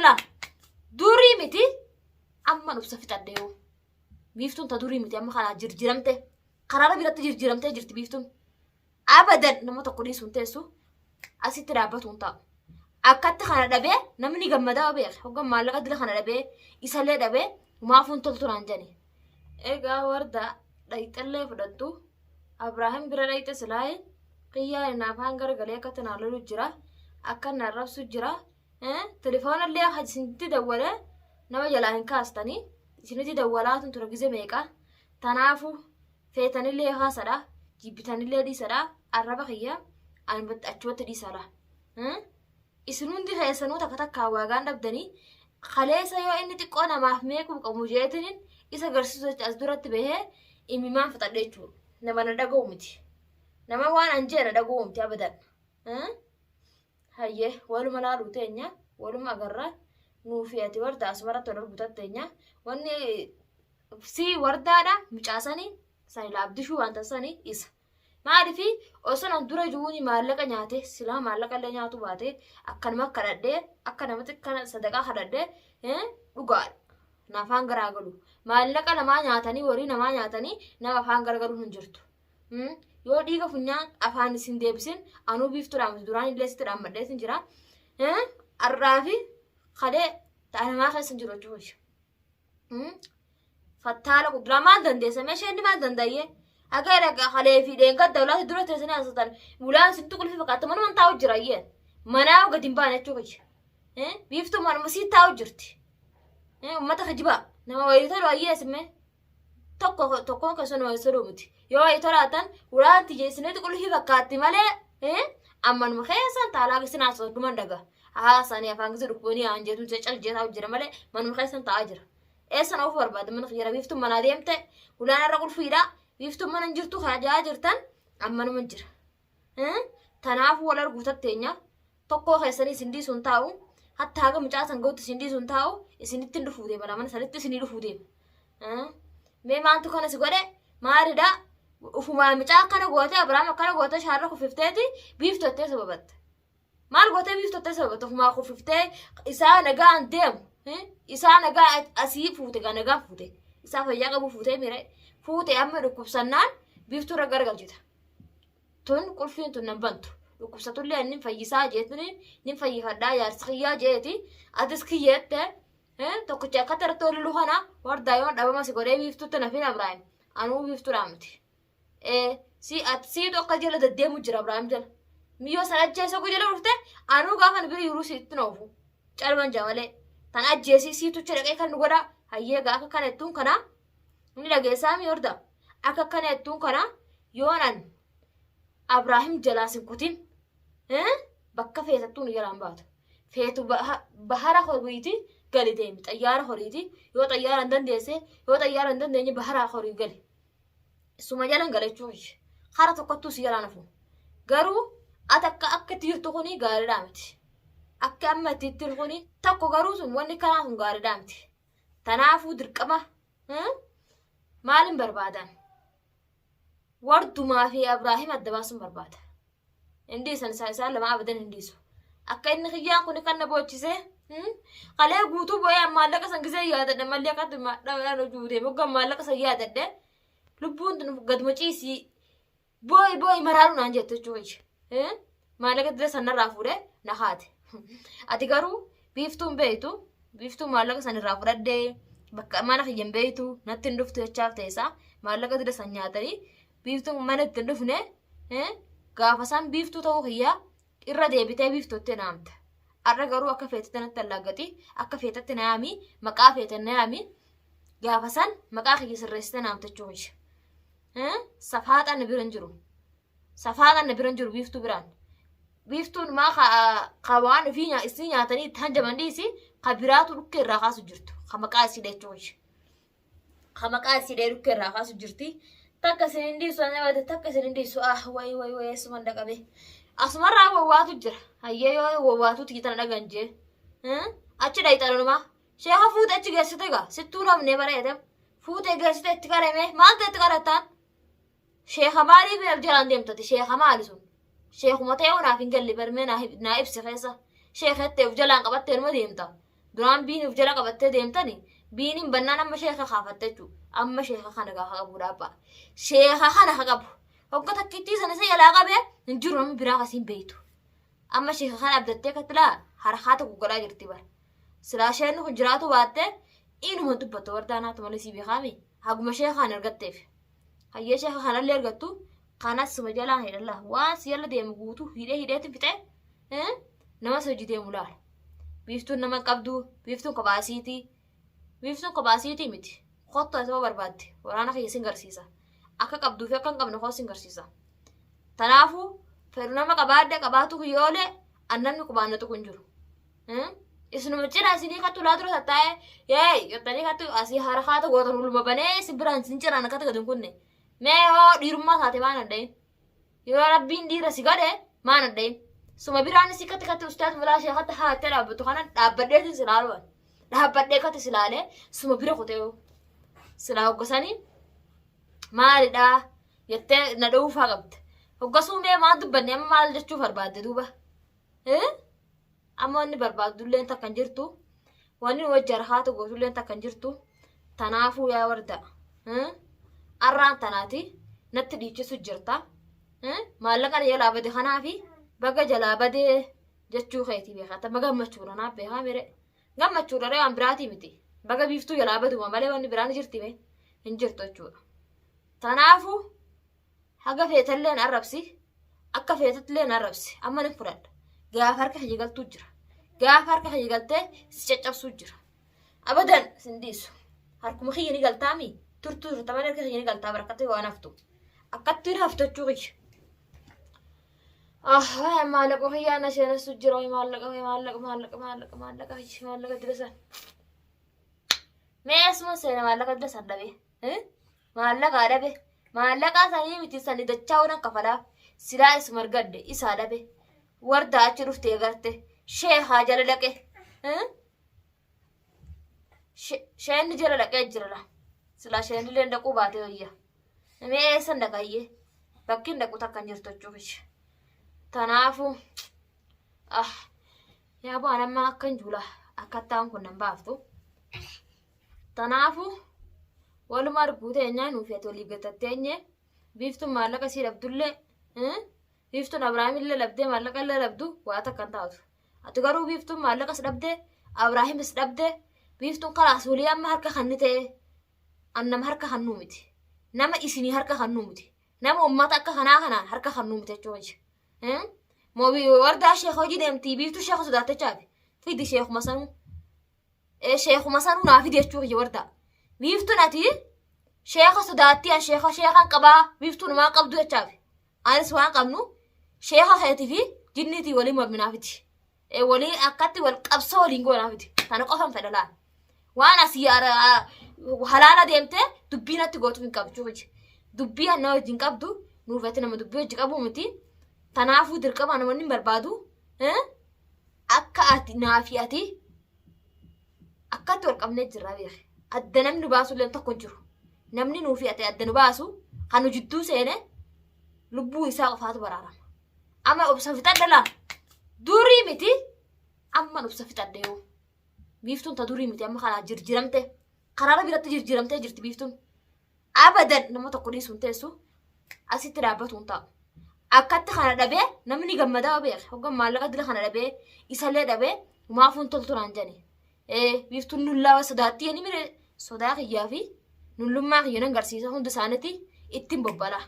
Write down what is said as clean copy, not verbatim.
laa. Durii miti amma obsa fixadhe yoo. Biiftuun ta durii miti amma kanaa jirjiramte. Karaara biratti jirjiramtee jirti biiftuun. Abadan nama tokko dhiisuu hin teessu asitti dhaabbatu hin taa'u. Akkatti kana dhabee namni gammadaa beeka. Hoggan maallaqa dila kana dhabee isallee dhabee maafuu hin toltu naan jedhani. Egaa warda dhayxallee fudhattu Abraahim bira dhayxe silaayi kiyyaa inni afaan garagalee akkatti naan lolu jira akka na arrabsu jira. Telefoonallee akka isinitti dawwalee nama jalaa hin kaastanii isinitti dawwalaatun ture gize meeqa. Tanaafuu feetanillee haasadha jibbitanillee dhiisadha arraba kiyya ani achumatti dhiisadha. Isin hundi keessanuu takka takkaa waagaan dhabdanii kaleessa yoo inni xiqqoo namaaf meequu qabu jeetiniin isa garsiisu jecha as duratti bahee imimaan fixadhe jechuudha. Nama na dhaga'u miti. Nama waan an jee na dhaga'u miti abadan. Hayyee waluma laaluu teenya waluma agarra nuufi ati warda asumarratti wal arguu teenya wanni si wardaadha mucaasanii sani laabdishuu wanta sani isa. Maalifi osoo nan dura jiruuni maallaqa nyaate silaa maallaqa illee nyaatu baate akkanuma kadhadhee akka namatti kana sadaqaa kadhadhee dhugaadha. Na afaan garaa galu. Maallaqa namaa nyaatanii horii namaa nyaatanii nama afaan garagaluun hin jirtu. Yoo dhiiga funyaan afaan isin deebisin anuu biiftuudhaan miti duraan illee sitti dhaammadhee sin jira. Har'aa fi kalee ta'a namaa keessa hin jiru jechuudha. Fattaala kuduraa maal dandeessa? Meeshaa inni maal danda'ee? Akka dhaqa kalee fi dheengadda ulaati dura teessanii haasatan ulaan sitti qulfii fakkaata manuma taa'u jira iyyee. Manaa gadi hin baane jechuudha. Biiftuu manuma sii taa'u jirti. Uummata kijibaa nama wayii tolu ayyee simmee. Tokko tokkoon keessan wayii tolu miti. Yoo wayii tolaatan ulaan tiyya isinitti qulfii fakkaatti malee ammanuma keessan taalaa isin haasatan dhuman dhagaa. Haasanii afaan keessa dhukkubanii aan jeetuun cal jeetaa jira malee manuma keessan taa'aa jira. Eessan oofuu barbaada mana kiyya biiftuun manaa deemte ulaan irra qulfiidha biiftuun mana hin jirtu kaajaa jirtan ammanuma jira. Tanaafuu wal arguu tatteenya tokkoo keessanii isin dhiisuu hin taa'u hatta haga mucaa san gahutti isin dhiisuu hin taa'u isinitti hin dhufuu deema mana sanitti isinii dhufuu deema. Mee maaltu kana si godhe maalidha ufumaa mucaa akkana goote Abiraam akkana goote shaarra kufifteeti biiftu ettee sababatte. Maal gootee biiftu ettee sababatte ufumaa kufiftee isaa nagaan deemu isaa nagaa asii fuute gaa nagaa fuute isaa fayyaa qabu fuutee mire fuute amma dhukkubsannaan biiftuu irra garagalchita. Tun qulfiin tun nan bantu dhukkubsatullee inni fayyisaa jeetini nin fayyifadhaa jaarsi kiyyaa jeeti atis kiyyeette tokkicha akka irratti walilu kana wardaa yoon dhabama si godhee biiftuutti nafin Abiraahim anuu biiftuudhaa miti. Si ati siitu akka jala deddeemu jira Abiraahim jala. Miyyoo san ajjeesee ogu jala dhufte anuu gaafa nu bira yeroo sitti noofu calman jaa malee. Tan ajjeesii siitu achi dhaqee kan nu godha hayyee gaa akka kana jettuun kana inni dhageessaa mi horda akka kana jettuun kana yoonan Abiraahim jalaa sin kutin bakka feetattuu nu jalaan baatu. Feetu bahara horiiti gali deemi xayyaara horiiti yoo xayyaara hin dandeesse yoo xayyaara hin dandeenye bahara horii gali. Suma jalan gala jechuun kara tokkottuu si jalaan hafu. Garuu ati akka akka itti jirtu kuni gaariidhaa miti. Akka amma itti jirtu kuni tokko garuu sun wanni kanaa sun gaariidhaa miti. Tanaafuu dirqama maalin barbaadan? Wardumaa fi Abraahim adda baasuun barbaada. Hin dhiisan isaa isaan lama abadan hin dhiisu. Akka inni kiyyaan kun kan na boochise kalee guutuu boo'ee maallaqa san gisee yaadadhe mallee akkatti dhaan hojii deemu hoggan maallaqa san yaadadhe lubbuun tun gaduma ciisii boo'i boo'i maraadhu naan jettu jechuudha. Maallaqa dila san narraa fuudhee na haate. Ati garuu biiftuun beektu biiftuu maallaqa san irraa fudhadhee bakka mana kiyya hin beektu natti hin dhuftu jechaaf teessa maallaqa dila san nyaatanii biiftuun mana itti hin dhufne gaafa san biiftuu ta'uu kiyya irra deebitee biiftuutti naamta. Har'a garuu akka feetetti natti allaggati akka feetetti na yaami maqaa feeten na yaami gaafa san maqaa kiyya sirreessite naamta jechuu kiyya. Safaaxaan na bira hin jiru. Safaaxaan na bira hin jiru biiftuu biraan. Biiftuun maa ka waan ofii isii nyaatanii itti hanjaman dhiisi ka biraatu dhukkee irraa kaasu jirtu. Ka maqaa isii jechuu kiyya. Ka maqaa isii dhee dhukkee irraa kaasu jirti. Takka isin hin dhiisu ani wayita takka isin hin dhiisu ah wayi wayi wayi asuman dhaqabe. Asumarraa wawwaatu jira. Hayyee yoo wawwaatu tiyya tana dhagan jee. Achi dhayxanumaa. Sheeka fuute achi geessite gaa sittuu namnee bareete fuute geessite itti qarame maal ta'e itti qarattaan? Sheeka maaliif jalaan deemtati sheeka maali sun? Sheekuma ta'ee naaf hin galle barmee naa ibsi keessa. Sheeka jettee of jalaan qabattee numa deemta. Duraan biin of jala qabattee deemtani biiniin bannaan amma sheeka kaafatte jechuudha. Amma sheeka kana gaafa qabu dhaabbaa. Sheeka kana ka qabu. Hogga takkittii sana isa jalaa qabee hin jiru namni biraa kasiin beeytu. Amma sheeka kana abdattee katilaa harkaa tokko godhaa jirti bara. Silaa isheen kun jiraatu baatte inuma dubbattu wardaa naatu malee sii beekaami. Haguma sheeka kana argatteef. Hayyee sheeka kanallee argattu kanas suma jalaa hidhalla. Waan si jala deemu guutuu hidhee hidheetti fixee nama si hojii deemu laala. Biiftuun nama qabdu, biiftuun kophaa isiiti. Biiftuun kophaa isiitii miti. Kottu ati yoo barbaadde waraana kiyya sin garsiisa. Akka qabduu fi akka hin qabne koo sin garsiisa. Tanaafuu fedhu nama qabaadde qabaatu kiyya oolee an namni qubaan na tuqu hin jiru. Isinuma cina isinii kattu laa dura tattaa'ee yee jettanii kattu asii harakaata gootan uluma banee isin biraan isin cinaan akkatti gad hin kunne. Mee yoo dhiirummaa taate maan addayin? Yoo rabbiin dhiira si godhe maan addayin? Suma biraan si katti katti ustaaz mulaa sheekatti haattee dhaabbattu kana dhaabbadheetiin si laalu ani. Dhaabbadhee katti si laalee suma bira kutee silaa hoggasanii maalidhaa jettee na dhowuufaa qabde. Hoggasuu mee maal dubbanne amma maal jechuu barbaadde duuba? Amma wanni barbaaddulleen takka hin jirtu. Wanni wajji harkaata gootulleen takka hin jirtu. Tanaafuu yaa warda. Arraan tanaati natti dhiichisu jirta. Maallaqa na jalaa bade kanaafi baga jalaa badee jechuu keetii beekata. Amma gammachuudha naaf beekaa mere. Gammachuudha ree waan biraatii miti. Baga biiftuu jalaa baduma malee wanni biraan jirti mee hin jirtu jechuudha. Tanaafuu Haga feetallee na arrabsi, akka feetettillee na arrabsi. Amma nin fudhadha. Gaafa harka kiyya galtuu jira. Gaafa harka kiyya galtee si caccabsuu jira. Abadan sin dhiisu. Harkuma kiyya ni galtaami. Turtuu turta malee harka kiyya ni galtaa bara akkatti waan haftu. Akkatti hin haftu jechuu kiyya. Ah, waa'ee maallaqa kiyyaa na seenessu jira. Maallaqa, maallaqa, maallaqa, maallaqa, maallaqa, maallaqa dila san. Mee asuma seena maallaqa dila san dhabee. Maallaqaa dhabe. Maallaqaa sanii miti sani dachaa waan kafalaaf. Silaa isuma argadhe isaa dhabe. Wardaa achi dhuftee garte. Sheekaa jala dhaqe. Sheenni jala dhaqee jira la. Silaa sheenillee dhaquu baatee wayya. Mee eessan dhaqayyee? Bakki hin dhaqu takka hin jirtu jechuuf. Tanaafuu ah yaa bu'aan amma akkan juula akkattaan kun nan baaftu. Tanaafuu waluma arguu teenyaa nuuf ati walii gatatteenye biiftuun maallaqa sii dhabdullee biiftuun Abrahaamillee dhabdee maallaqa illee dhabdu waa takka hin taatu. Ati garuu biiftuun maallaqas dhabdee Abrahaamis dhabdee biiftuun kalaas walii amma harka kanni ta'e an nama harka kannuu miti. Nama isinii harka kannuu miti. Nama ummata akka kanaa kanaan harka kannuu miti jechuudha. Moobii wardaa sheeka hojii deemtii biiftuu sheeka sodaattechaafi fidi sheekuma sanuu. Sheekuma sanuu naa fidi jechuu kiyya wardaa. Biiftuun ati sheeka sodaattii an sheeka sheekan qabaa biiftuun waan qabdu jechaafi. Anis waan qabnu sheeka keetii fi jinniitii waliin morminaa fidi. Waliin akkatti wal qabsoo waliin goonaa fidi. Kana qofan fedha laal. Waan asii halaala deemtee dubbii natti gootu hin qabdu kiyya. Dubbii anna wajjin qabdu nuuf ati nama dubbii wajji qabu miti. Tanaafuu dirqama namoonni hin barbaadu. Akka ati naafi ati akkatti wal qabnee jirra beeki. Adda namni nu baasu illee tokko hin jiru. Namni nuufi ati adda nu baasu kan nu jidduu seene lubbuu isaa qofaatu baraarama. Amma obsa fixadha laa. Durii miti amma obsa fixadhe yoo. Biiftuun ta durii miti amma kanaa jirjiramte. Karaara biratti jirjiramtee jirti biiftuun. Abadan nama tokko dhiisuun teessu asitti dhaabbatu hin taa'u. Akkatti kana dhabee namni gammadaa beeka. Hoggan maallaqa dila kana dhabee isallee dhabee humaafuun toltu naan jedhani. Biiftuun nullaa sodaattii ani mire sodaa kiyyaa fi nullummaa kiyya nan garsiisa hunda isaaniitti ittiin bobbalaa.